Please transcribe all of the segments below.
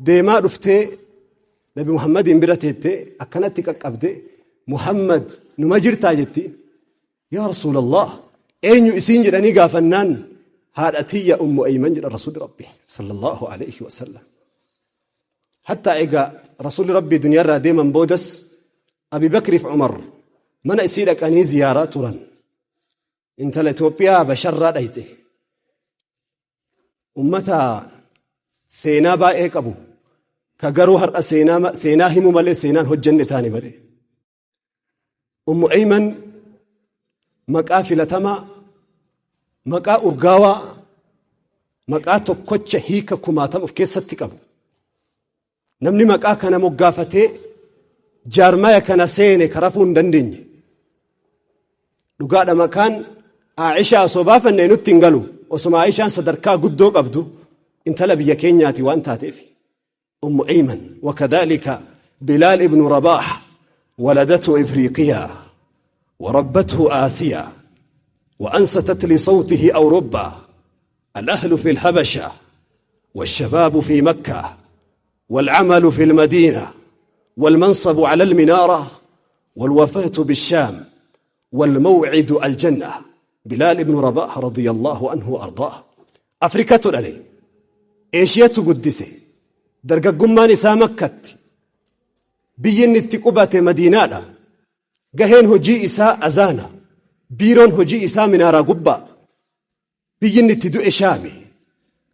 Deemaa dhuftee Nabi Muhammadiin bira teettee akkanatti qaqqabde Muhammad numa jirtaa jetti. Yaa Rasuulallah eenyu isiin jedhanii gaafannaan haadha tiyya Ummu Ayman jedha Rasuulli Rabbi sallallahu alayhi wa sallam. Hattaa egaa Rasuulli Rabbii duniyaarraa deeman boodas Abi Bakriif Umar mana isii dhaqanii ziyaaraa turan. Intala Itoophiyaa basharraa dhayxe. Ummata seenaa baay'ee qabu ka garuu har'a seenaa himu malee seenaan hojjenne taane malee. Ummu Ayman maqaa filatamaa, maqaa urgaawaa, maqaa tokkocha hiika kumaatama of keessatti qabu. Namni maqaa kana moggaafatee jaarmaya kana seene ka rafuu hin dandeenye. Dhugaadha maqaan Aishaa osoo baafanne nutti hin galu. Osuma Aishaan sadarkaa guddoo qabdu intala biyya keenyaati waan taateef. أم أيمن وكذلك بلال ابن رباح ولدته إفريقيا وربته آسيا وأنستت لصوته أوروبا الأهل في الحبشة والشباب في مكة والعمل في المدينة والمنصب على المنارة والوفاة بالشام والموعد الجنة بلال بن رباح رضي الله عنه وأرضاه أفريكا عليه Eeshiyatu guddise. Dargaggummaan isaa Makkatti. Biyyi inni itti qubate Madiinaadha. Gaheen hojii isaa azaana. Biiroon hojii isaa minaaraa gubbaa. Biyyi inni itti du'e Shaami.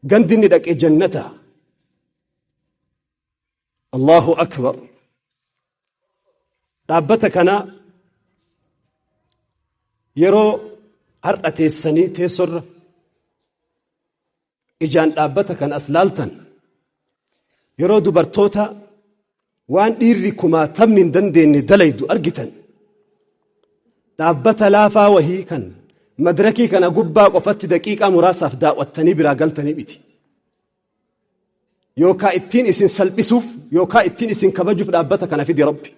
Gandi inni dhaqe jannata. Allahu akbar. Dhaabbata kana yeroo har'a teessanii teessorra ijaan dhaabbata kan as laaltan yeroo dubartoota waan dhiirri kumaatamni hin dandeenye dalaydu argitan dhaabbata laafaa wahii kan madrakii kana gubbaa qofatti daqiiqaa muraasaaf daawwattanii biraa galtanii miti. Yookaa ittiin isin salphisuuf yookaa ittiin isin kabajuuf dhaabbata kana fidi Rabbi.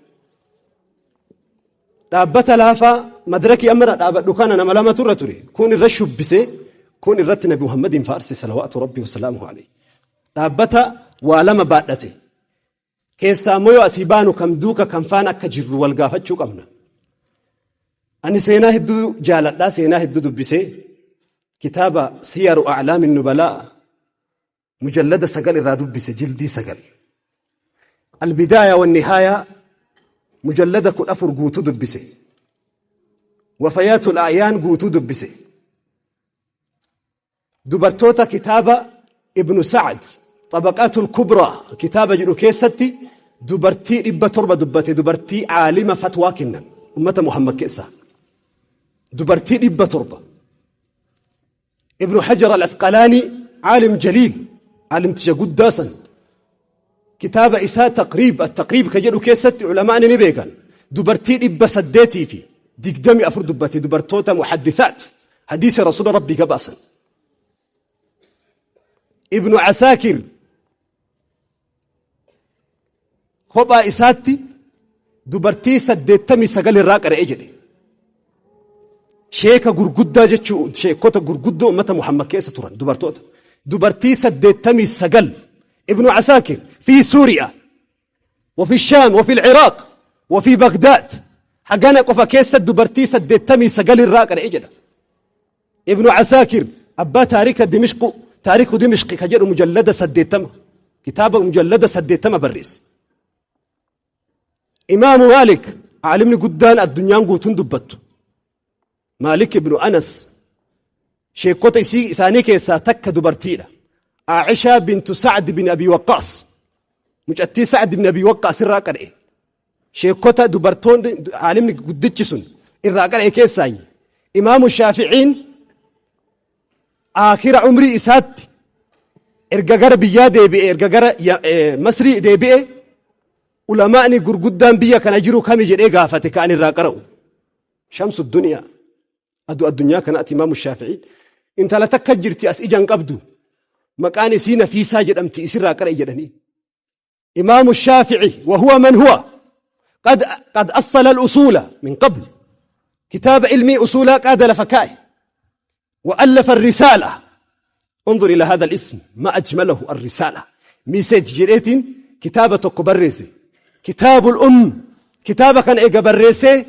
Dhaabbata laafaa madrakii amma irra dhaabadhu kana nama lamatu irra ture. Kun irra shubbisee kun irratti Nabi Muhammadiin faarse salawaatu Rabbi wasalaamuhu alayhi. Dhaabbata waa lama baadhate. Keessaa immoo yoo asii baanu kam duuka kam faana akka jirru wal gaafachuu qabna. Ani seenaa hedduu jaaladhaa seenaa hedduu dubbisee kitaaba Siyaru A'laamin Nubalaa mujallada 9 irraa dubbise jildii 9. Albidaaya wan Nihaayaa mujallada 14 guutuu dubbise. Wafayaatul A'yaan guutuu dubbise. Dubartoota kitaaba Ibnu Sa'ad Xabaqaatul Kubraa kitaaba jedhu keessatti dubartii 700 dubbate dubartii caalima fatwaa kennan ummata Muhammad keessaa. Dubartii 700. Ibnu Hajar al-Asqalaanii caalim jaliil caalimticha guddaa san kitaaba isaa taqriib at-taqriib ka jedhu keessatti ulamaani ni beekan dubartii 824 dubbate dubartoota muhaddithaat hadiisa rasuula rabbii gabaasan ibnu asaakir kophaa isaatti dubartii 89 irraa qara'e jedhe sheeka gurguddaa jechuu sheekota gurguddoo ummata Muhammad keessa turan dubartoota dubartii 89 ibnu asaakir fi suuriyaa وفي الشام وفي العراق وفي بغداد hagana qofa keessa dubartii 89 irraa qara'e jedha ibnu asaakir abbaa taarika dimishqu taariku dimishqi ka jedhu mujallada 80 kitaaba mujallada 80 barreesse imaamu maalik aalimni guddaan addunyaan guutuun dubbattu Maalik ibnu Anas sheekota isii isaanii keessaa takka dubartiidha. Aishaa bintu Sa'd bin Abi Waqqaas mucattii Sa'd bin Abi Waqqaas irraa qara'e. Sheekota dubartoonni aalimni guddichi sun irraa qara'e keessaayi. Imaamu Shaafi'iin aakhira umrii isaatti erga gara biyyaa deebi'e erga gara Masrii deebi'e ulamaa'ni gurguddaan biyya kana jiru kami jedhee gaafate ka'an irraa qara'u. Shamsu duniyaa aduu addunyaa kanaati imaamu shaafi'iin intala takka jirti as ija hin qabdu maqaan isii nafiisaa jedhamti isirraa qara'e jedhanii imaamu shaafi'i wahuwa man huwa قد أصل الأصول من قبل كتاب علمي أصولا قاد لفكائه وألف الرسالة انظر إلى هذا الاسم ما أجمله الرسالة Message jedheetiin kitaaba tokko barreesse. Kitaabul Umm kitaaba kana eega barreessee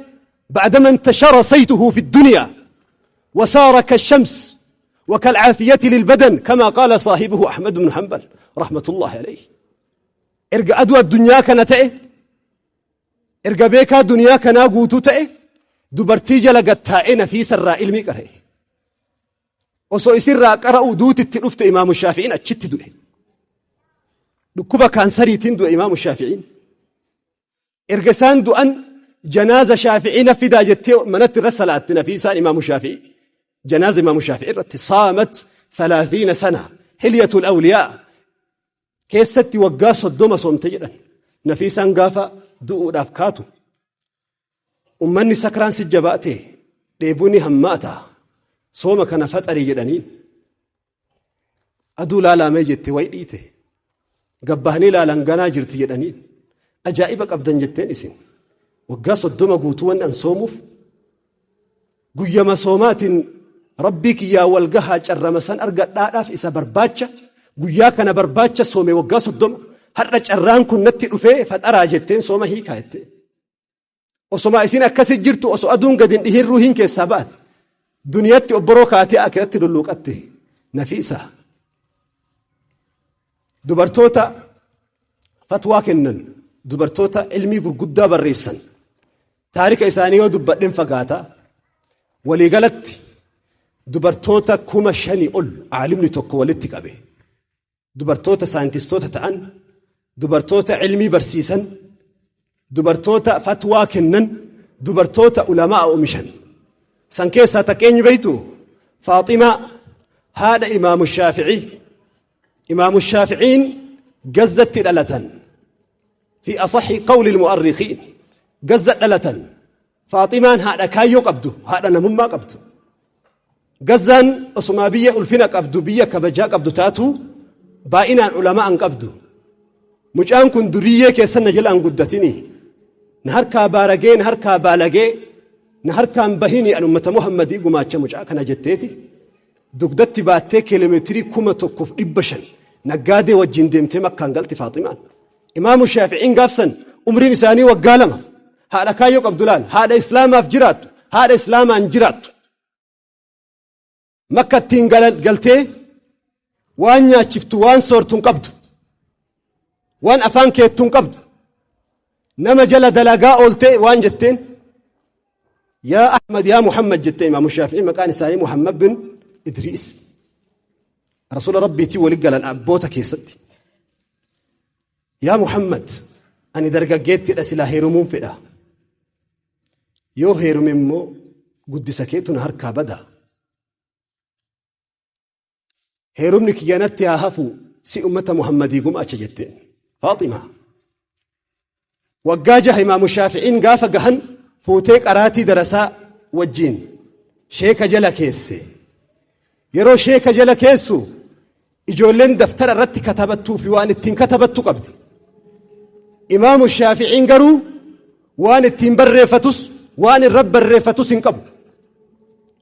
بعدما انتشر صيته في الدنيا وصار كالشمس وكالعافية للبدن كما قال صاحبه أحمد بن حنبل رحمة الله عليه. Erga aduu addunyaa kana ta'e, erga beekaa duniyaa kanaa guutuu ta'e, dubartii jala gattaa'ee Nafiisarraa ilmii qara'e. Osoo isirraa qara'u duutitti dhufte. Imaamu Shaafi'iin achitti du'e. Dhukkuba kaansariitiin du'e Imaamu Shaafi'iin. Erga isaan du'an janaaza Shaafi'ii na fidaa jettee manatti irra salaatte Nafiisaan Imaamu Shaafi'ii. Janaaza Imaamu Shaafi'ii irratti صامت 30 سنة. حلية الأولياء keessatti waggaa 30 soomte jedhan. Nafiisaan gaafa du'uudhaaf kaatu, ummanni sakraan si jabaate, dheebuun hammaata, sooma kana faxarii jedhaniin. Aduu laalamee jette, wayi dhiite. Gabbahanii laalan, ganaa jirti jedhaniin. Ajaa'iba qabdan jetteen isin. Waggaa 30 guutuu wanni an soomuuf guyyama soomaatiin rabbii kiyyaa wal gahaa, carrama san argadhaadhaaf isa barbaacha, guyyaa kana barbaacha soome waggaa 30. Har'a carraan kun natti dhufee faxaraa jetteen, sooma hiikaa jettee. Osoma isin akkasi jirtu, osoo aduun gadi hin dhihin ruuhiin keessaa baate. Duniyatti obboroo kaatee akiratti lulluuqatte Nafiisa. Dubartoota fatwaa kennan, dubartoota ilmii gurguddaa barreessan, taarika isaanii yoo dubbadhen fagaata. Waliigalatti dubartoota 5,000 ol aalimni tokko walitti qabe. Dubartoota saayintistoota ta'an, dubartoota ilmii barsiisan, dubartoota fatwaa kennan, dubartoota ulamaa oomishan. San keessaa takka eenyu beeytu? Faaximaa, haadha Imaamu Shaaficii. Imaamu Shaaficiin Gazzatti dhalatan. في أصح قول المؤرخين Gazza dhalatan. Faaximaan haadha kaayyoo qabdu, haadha namummaa qabdu. Gazzaan osumaa biyya ulfina qabdu, biyya kabajaa qabdu taatu, baay'inaan ulamaa hin qabdu. Mucaan kun duriyyee keessan na jalaan guddatini, na harkaa baaragee, na harkaa baalagee, na harkaan bahini, an ummata Muhammadii gumaacha mucaa kana jetteeti. Dugdatti baattee kiiloomeetirii 1500 naggaadee wajjin deemtee Makkaan galti Faaximaan. Imaamu Shaaficiin gaafsan umriin isaanii waggaa 2. Haadha kaayyoo qabdu laal, haadha Islaamaaf jiraattu, haadha Islaamaan jiraattu. Makkattiin galtee waan nyaachiftu, waan soortu hin qabdu. Waan afaan keettu hin qabdu. Nama jala dalagaa ooltee waan jetteen, "Yaa Ahmad, yaa Muhammad," jettee. Imaamu Shaafi'ii maqaan isaanii Muhammad bin Idriis. Rasuula Rabbiitii wali galan abboota keessatti. "Yaa Muhammad, ani dargaggeettidha, silaa heerumuun fedha. Yoo heerume immoo guddisa keetu na harkaa bada. Heerumni kiyyanatti haa hafu, si ummata Muhammadii gumaacha," jetteen. Faaximaa. Waggaa 6 Imaamu Shaafi'iin gaafa gahan fuutee qaraatii darasaa wajjiin sheeka jala keesse. Yeroo sheeka jala keessu ijoolleen daftara irratti katabattuu fi waan ittiin katabattu qabdi. Imaamu Shaafi'iin garuu waan ittiin barreeffatus, waan irra barreeffatus hin qabu.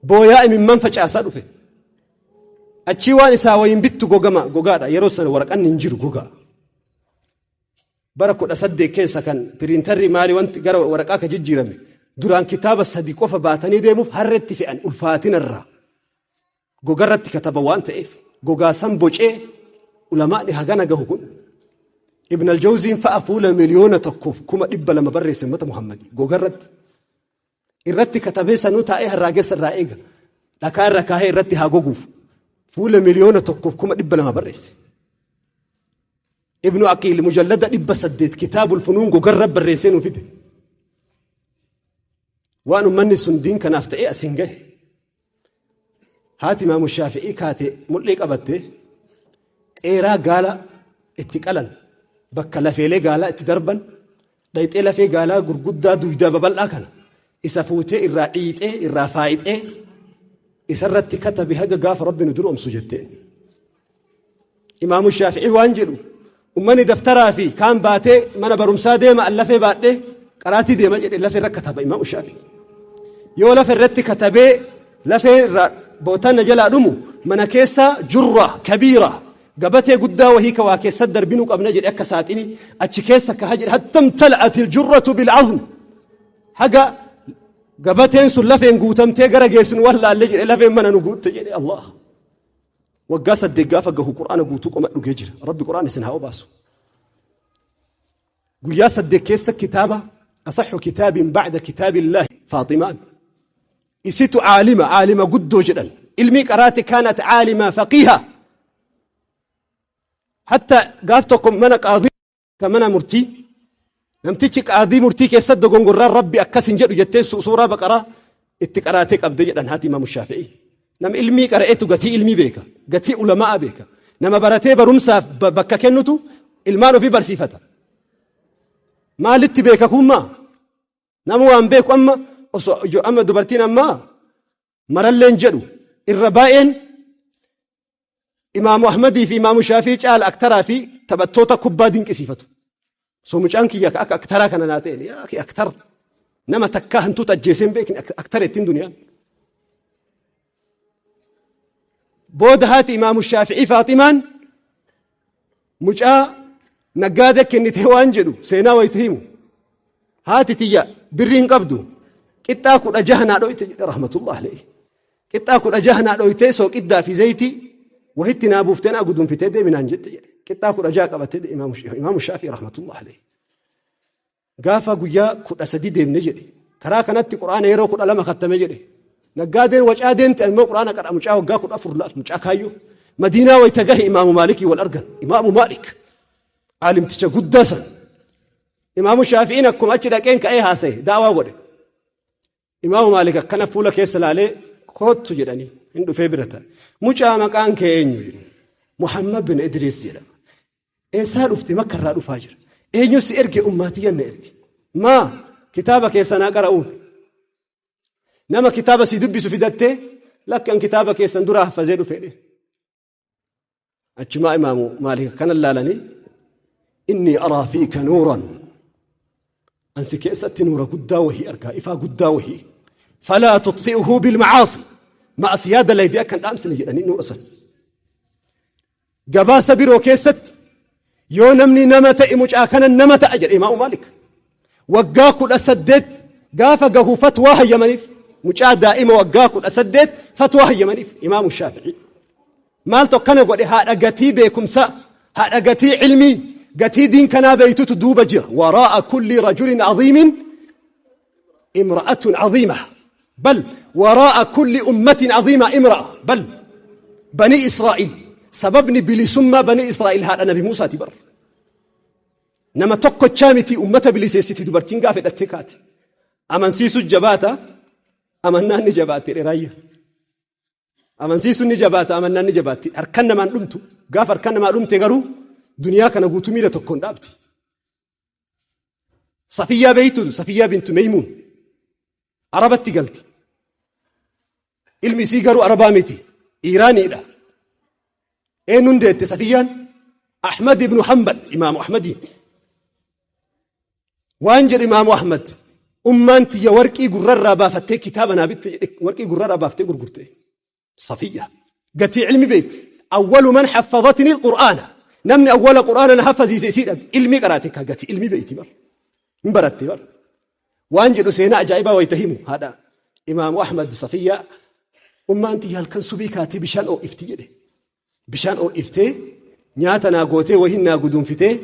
Booyaa imimman facaasaa dhufe. Achii waan isaa wayiin bittu gogama gogaadha. Yeroo sana waraqanni hin jiru, gogaa. Bara 18 keessa kan printerri maali wanti gara waraqaa ka jijjiirame. Duraan kitaaba sadi qofa baatanii deemuuf harreetti fe'an ulfaatinarraa. Gogarratti kataba waan ta'eef gogaa san bocee ulamaadhi hagana gahu kun. Ibn al-Jawziin fa'a fuula 1,200,000 barreesse ummata Muhammadii gogarratti. Irratti katabee sanuu taa'ee harraageessa irraa eega. Dhakaa irra kaahee irratti haa goguuf. Fuula 1,200,000 barreesse. Ibnu Aqiil mujallada 800 Kitaabul Funuun gogarra barreessee nuu fide. Waan ummanni sun diin kanaaf ta'ee asiin gahe. Haati Imaamu Shaafi'ii kaate, mul'ii qabatte, qeeraa gaala itti qalan, bakka lafeelee gaalaa itti darban dhayxee, lafee gaalaa gurguddaa duydaa babal'aa kana isa fuutee irraa dhiixee, irraa faayixee, isarratti katabe haga gaafa Rabbi nu duroomsu jetteen. Imaamu Shaafi'ii waan jedhu, ummanni daftaraa fi kaan baatee mana barumsaa deema, an lafee baadhee qaraatii deema jedhe. Lafee irra kataba Imaamu Shaafi'ii. Yoo lafa irratti katabee lafee irraa bootaan na jalaa dhumu, mana keessa جرة كبيرة Gabatee guddaa wahii ka waa keessa darbinuu qabna jedhe akka saaxinii achi keessa kaha jedhe hatta imtala'at iljurratu bil'azm. Haga gabateen sun lafeen guutamtee gara geessinu wallaalle jedhe lafeen mana nu guutte jedhe Allah. Waggaa 8 gaafa gahu Qur'aana guutuu qoma dhugee jira. Rabbi Qur'aana isin haa obaasu. Guyyaa 8 keessa kitaaba asaxu kitaabin bacda kitaabillahi Faaximaan. Isitu caalima caalima guddoo jedhan. Ilmii qaraate kaanat caalima faqiiha. Hatta gaaf tokko mana qaadii ka mana murtii namtichi qaadii murtii keessatti dogongorraan Rabbi akkas hin jedhu jettee suuraa Baqaraa itti qaraatee qabde jedhan haati Imaamu Shaafi'ii. Nama ilmii qara'eetu gatii ilmii beeka, gatii ulamaa beeka. Nama baratee barumsaaf bakka kennutu ilmaan ofii barsiifata. Maalitti beeka kummaa? Nama waan beeku amma osoo amma dubartiin ammaa maralleen jedhu irra baay'een Imaamu Ahmadii fi Imaamu Shaafii caala aktaraa fi taphattoota kubbaa dinqisiifatu. So mucaan kiyya akka aktaraa kana naa ta'e yaa akhi aktar nama takkaa hantuuta ajjeesee hin beekne aktara ittiin duniyaan. Booda haati Imaamu Shaafi'ii Faaximaan mucaa naggaadee kennitee waan jedhu seenaa wayita himu. Haati tiyya birrii hin qabdu qixxaa 16 naa dhoyte jedhe rahmatullah alayhi. Qixxaa 16 naa dhoytee sooqiddaa fi zayitii wahitti naa buuftee naa gudunfitee deemi naan jette jedhe. Qixxaa 16 qabatee Imaamu Shaafii rahmatullah alayhi. Gaafa guyyaa 13 deemne jedhe. Karaa kanatti Qur'aana yeroo 12 kattame jedhe. Naggaadeen wacaa deemte immoo Qur'aana qara mucaa waggaa 14 laal mucaa kaayyoo. Madiinaa wayita gahe Imaamu Maalikii wal argan. Imaamu Maalik aalimticha guddaa san. Imaamu Shaafi'iin akkuma achi dhaqeen ka'ee haasa'e daawaa godhe. Imaamu Maalik akkana fuula keessa laalee koottu jedhanii hin dhufee bira taa'e. Mucaa maqaan kee eenyu jedhe. Muhammad bin Idriis jedhama. Eessaa dhufte? Makkarraa dhufaa jira. Eenyu si erge? Ummaatiyyan na erge. Maa kitaaba keessan haa qara'uun. Nama kitaaba si dubbisu fidattee lakki an kitaaba keessan duraa haffazee dhufe jedhe. Achumaa Imaamu Maalik akkana laalanii inni araa fiika nuuran ansi keessatti nuura guddaa wahii argaa ifaa guddaa wahii falaa tutfi'uhu bilmacaasi ma'asiyaa dalaydee akka hin dhaamsine jedhanii nuura san. Gabaasa biroo keessatti yoo namni nama ta'e mucaa kana nama ta'a jedhe Imaamu Maalik. Waggaa 18 gaafa gahu fatwaa hayyamaniif mucaa daa'ima waggaa 18 fatwaa hayyamaniif Imaamu Shaafi'ii. Maaltu akkana godhe? Haadha gatii beekumsaa, haadha gatii ilmii, gatii diin kanaa beeytutu duuba jira. Waraa'a kulli rajulin aziimin imra'atun aziima. Bal waraa'a kulli ummatin aziima imra'a. Bal bani Israa'iil sababni bilisummaa bani Israa'iil haadha Nabi Muusaati bar. Nama tokkochaa miti ummata biliseessiti dubartiin gaafa hidhattee kaate. Amansiisu jabaata, amannaan ni jabaatte dheeraayya. Amansiisuun ni jabaata, amannaan ni jabaatti. Harkan namaan dhumtu, gaafa harkan namaa dhumte garuu duniyaa kana guutuu miila tokkoon dhaabdi. Safiyyaa beeytu, Safiyyaa bintu Meymuun Arabatti galti. Ilmi isii garuu Arabaa miti, Iiraaniidha. Eenyuun deette Safiyyaan? Ahmad ibnu Hanbal, Imaamu Ahmadiin. Waan jedhe Imaamu Ahmad, ummaan tiyya warqii gurrarraa baafattee kitaaba naa bitte jedhe, warqii gurrarraa baaftee gurgurte. Safiyya. Gatii ilmi beeku. Awwalu man haffadatni al-Qur'aana. Namni awwala Qur'aana na haffaziise isiidha. Ilmii qaraate ka gatii ilmi beeyti bar. Hin baratte bar. Waan jedhu seenaa ajaa'ibaa wayita himu haadha Imaamu Ahmad Safiyya ummaan tiyya halkan subii kaatee bishaan oo'ifti jedhe. Bishaan oo'iftee nyaata naa gootee wahiin naa guduunfitee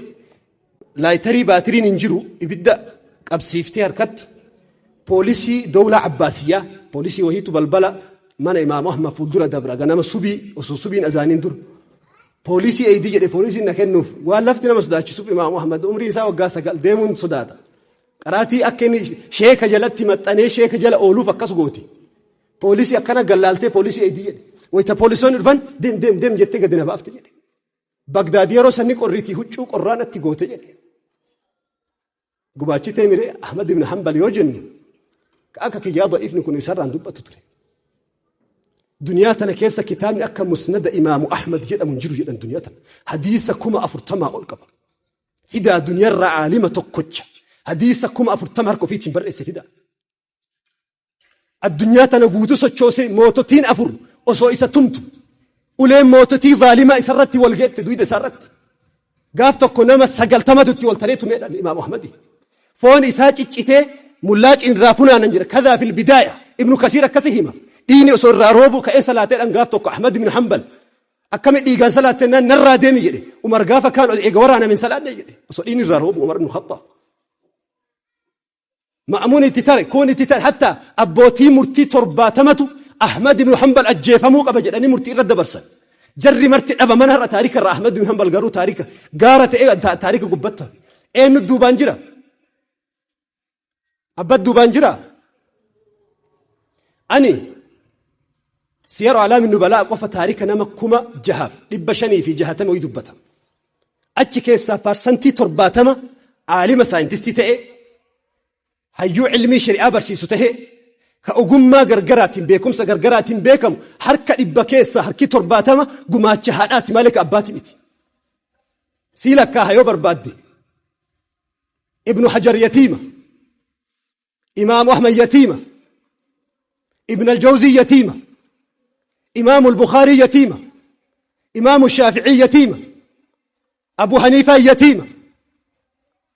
laayitarii baatiriin hin jiru ibidda qabsiiftee harkatti poolisii dowlaa Abbaasiyyaa poolisii wahiitu balbala mana Imaamu Ahmad fuuldura dabra ganama subii osoo subiin azaaniin dura poolisii eeydi jedhe poolisiin na kennuuf waan lafti nama sodaachisuuf Imaamu Ahmad umriin isaa waggaa 9 deemuun sodaata. Qaraatii akka inni sheeka jalatti maxxanee sheeka jala ooluuf akkas gooti. Poolisii akkana gallaaltee poolisii eeydi jedhe. Wayita poolisoonni dhufan deem deem deem jettee gadi na baafte jedhe. Bagdaad yeroo sanni qorriitii huccuu qorraa natti goote jedhe. Gubaachitee miree Ahmad ibn Hanbal yoo jennu akka kiyyaa da'iifni kun isarraan dubbatu ture. Duniyaa tana keessa kitaabni akka musnada Imaamu Ahmad jedhamu hin jiru jedhan duniyaa tana. Hadiisa 40,000 ol qaba. Fidaa duniyarraa aalima tokkocha. Hadiisa 40,000 harka ofiitiin barreesse fidaa. Addunyaa tana guutuu sochoosee moototiin afur osoo isa tumtu. Uleen moototii zaalimaa isarratti wal geette duyda isarratti. Gaaf tokko nama 90tu itti wal taree tumeedhaan Imaam Ahmadi. Foon isaa ciccitee mullaacin irraa funaanan jira. Kadaa fil bidaaya. Ibnu Kasiir akkasi hima. Dhiigni osoo irraa roobu ka'ee salaateedhaan gaaf tokko Ahmad ibn Hanbal. Akkami dhiigaan salaatte naan narraa deemi jedhe. Umar gaafa kaan eega waraaname salaadne jedhe. Osoo dhiigni irraa roobu Umar ibn Khattaab. Ma'amuun itti tare, kuun itti tare, hatta abbootii murtii 70tu Ahmad ibn Hanbal ajjeefamuu qaba jedhanii murtii irra dabarsan. Jarri marti dhabaman har'a taarika irraa Ahmad ibn Hanbal garuu taarika gaara ta'ee taarika gubbatta. Eenyu duubaan jira? Abbat duubaan jira? Ani Siyaru Alaami Nubalaa qofa taarika nama 6560 wayii dubbata. Achi keessaa 70% aalima saayintistii ta'e, hayyuu ilmii shari'aa barsiisu ta'e, ka ogummaa gargaraatiin beekumsa gargaraatiin beekamu harka 100 keessaa harki 70 gumaacha haadhaati malee ka abbaati miti. Sii lakkaaha yoo barbaadde. Ibnu Hajar yatiima. Imaamu Ahmad yatiima. Ibn al-Jawzii yatiima. Imaamu al-Bukhaarii yatiima. Imaamu Shaafi'ii yatiima. Abu Haniifaa yatiima.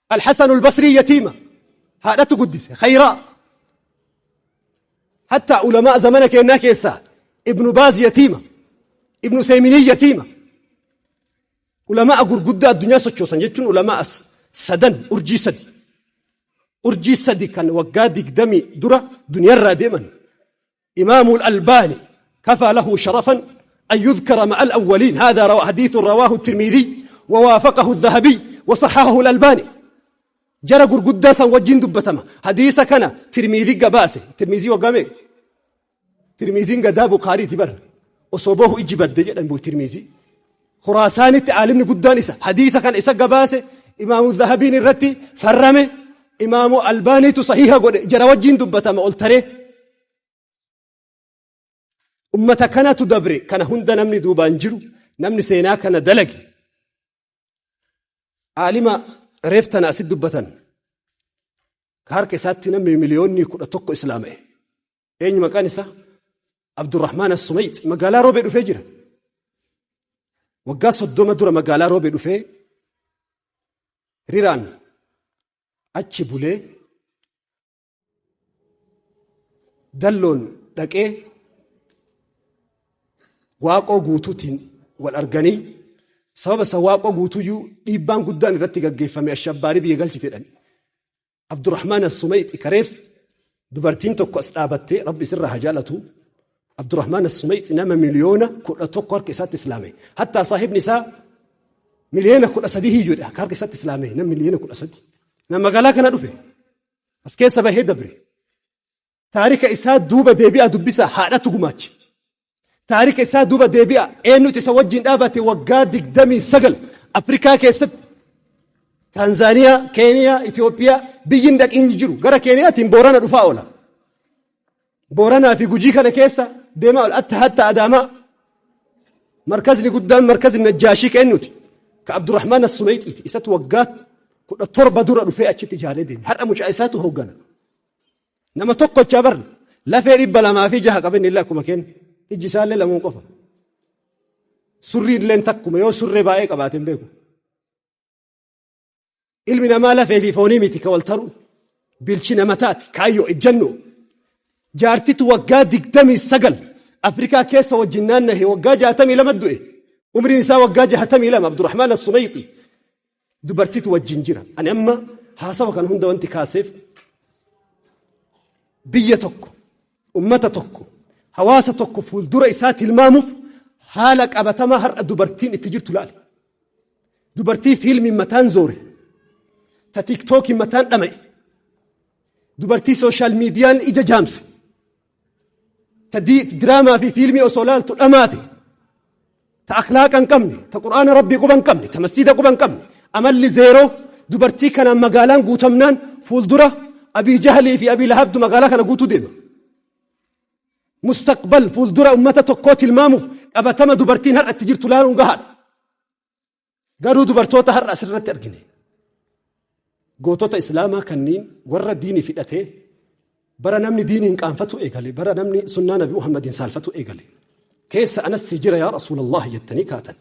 Al-Hasan al-Basrii yatiima. Haadhatu guddise. Khayraa. Hatta ulamaa zamana keenyaa keessaa Ibnu Baaz yatiima. Ibnu Usayminii yatiima. Ulamaa gurguddaa addunyaa sochoosan jechuun ulamaa sadan urjii sadi. Urjii sadi kan waggaa 20 dura duniyaarraa deeman. Imaamu al-Albaani kafaa lahu sharafan an yudhkara ma'a al-awwaliin. Haadha hadiithun rawaahu Tirmidhi wa waafaqahu al-Dhahabi wa sahahahu al-Albaani. Jara gurguddaa san wajjin dubbatama. Hadiisa kana Tirmidhi gabaase. Tirmidhi waggaa meeqa? Tirmidhiin gadaa Bukhaariiti bara. Osoo bahu iji badde jedhan buu Tirmidhi. Khuraasaanitti aalimni guddaan isa. Hadiisa kana isa gabaase. Imaamu Dhahabiin irratti farrame. Imaamu Albaaniitu sahiha godhe. Jara wajjin dubbatama ol taree. Ummata kanatu dabre. Kana hunda namni duubaan jiru. Namni seenaa kana dalage. Aalima reef tana asit dubbatan. Ka harka isaatti namni 11 miliyoonni islaama'e. Eenyu maqaan isaa? Abdurrahmaan As-Sumayt magaalaa Roobee dhufee jira. Waggaa 30 dura magaalaa Roobee dhufee riraan achi bulee dalloon dhaqee waaqoo guutuutiin wal arganii sababa isa waaqoo guutuyyuu dhiibbaan guddaan irratti gaggeeffame ashabbaarii biyya galchite jedhan. Abdurrahmaan As-Sumayt kareef dubartiin tokko as dhaabattee Rabbi isirraa haa jaalatu. Abdurrahmaan As-Sumayt nama 11 miliyoona harka isaatti islaame. Hattaa saahibni isaa 13 miliyoona hiyyuudha harka isaatti islaame nama 13 miliyoona. Nama magaalaa kana dhufe as keessa bahee dabre. Taarika isaa duuba deebi'a dubbisa haadhatu gumaache. Taarika isaa duuba deebi'a eenyutu isa wajjin dhaabate waggaa 29 Afrikaa keessatti Taanzaaniyaa, Keeniyaa, Itoophiyaa biyyi hin dhaqin jiru gara Keeniyaatiin Boorana dhufaa oola. Booranaa fi Gujii kana keessa deemaa oola. Atta hatta Adaamaa. Markazni guddaan markazni Najjaashii ka eenyuti? Ka Abdurrahmaan As-Sumayxiiti. Isatu waggaa 17 dura dhufee achitti ijaaree deeme. Har'a mucaa isaatu hooggana. Nama tokkochaa barna. Lafee 206 qaban illee akkuma kennu. Ijji isaallee lamuun qofa. Surrii illee takkuma yoo surree baay'ee qabaate hin beeku. Ilmi namaa lafee fi foonii miti ka wal taruun. Bilchi nama taati kaayyoo ejjannoo. Jaartitu waggaa 29 Afrikaa keessa wajjin naannahe waggaa 62 du'e. Umriin isaa waggaa 62 Abdurrahmaan As-Sumayxi. Dubartitu wajjin jira. Ani amma haasawa kana hunda wanti kaaseef biyya tokko, ummata tokko, hawaasa tokko fuuldura isaa tilmaamuuf haala qabatamaa har'a dubartiin itti jirtu laali. Dubartii fiilmiin mataan zoore, ta tiiktookiin mataan dhama'e, dubartii sooshaal miidiyaan ija jaamse, ta diraamaa fi fiilmii osoo laaltu dhamaate, ta akhlaaqa hin qabne, ta qur'aana rabbii quba hin qabne, ta masjiida quba hin qabne, amalli zeeroo dubartii kanaan magaalaan guutamnaan fuuldura Abii Jahlii fi Abii Lahabdu magaalaa kana guutuu deema. Mustaqbal fuuldura ummata tokkoo tilmaamuuf qabatama dubartiin har'a itti jirtu laaluun gahaadha. Garuu dubartoota har'a asirratti argine. Gootota Islaamaa kanneen warra diinii fidhatee bara namni diiniin qaanfatu eegale, bara namni sunnaa Nabi Muhammadiin saalfatu eegale. Keessa anas si jira yaa Rasuulallah jettanii kaatan.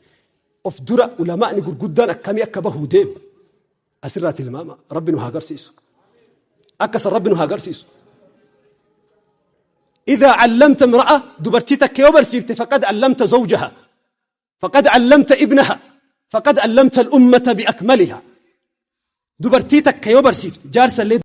Of dura ulamaa'ni gurguddaan akkamii akka bahuu deemu. Asirraa tilmaama. Rabbi nu haa garsiisu. Akkasan Rabbi nu haa garsiisu. إذا علمت امرأة dubartii takka yoo barsiifte فقد علمت زوجها، فقد علمت ابنها، فقد علمت الأمة بأكملها. Dubartii takka yoo barsiifte jaarsa illee.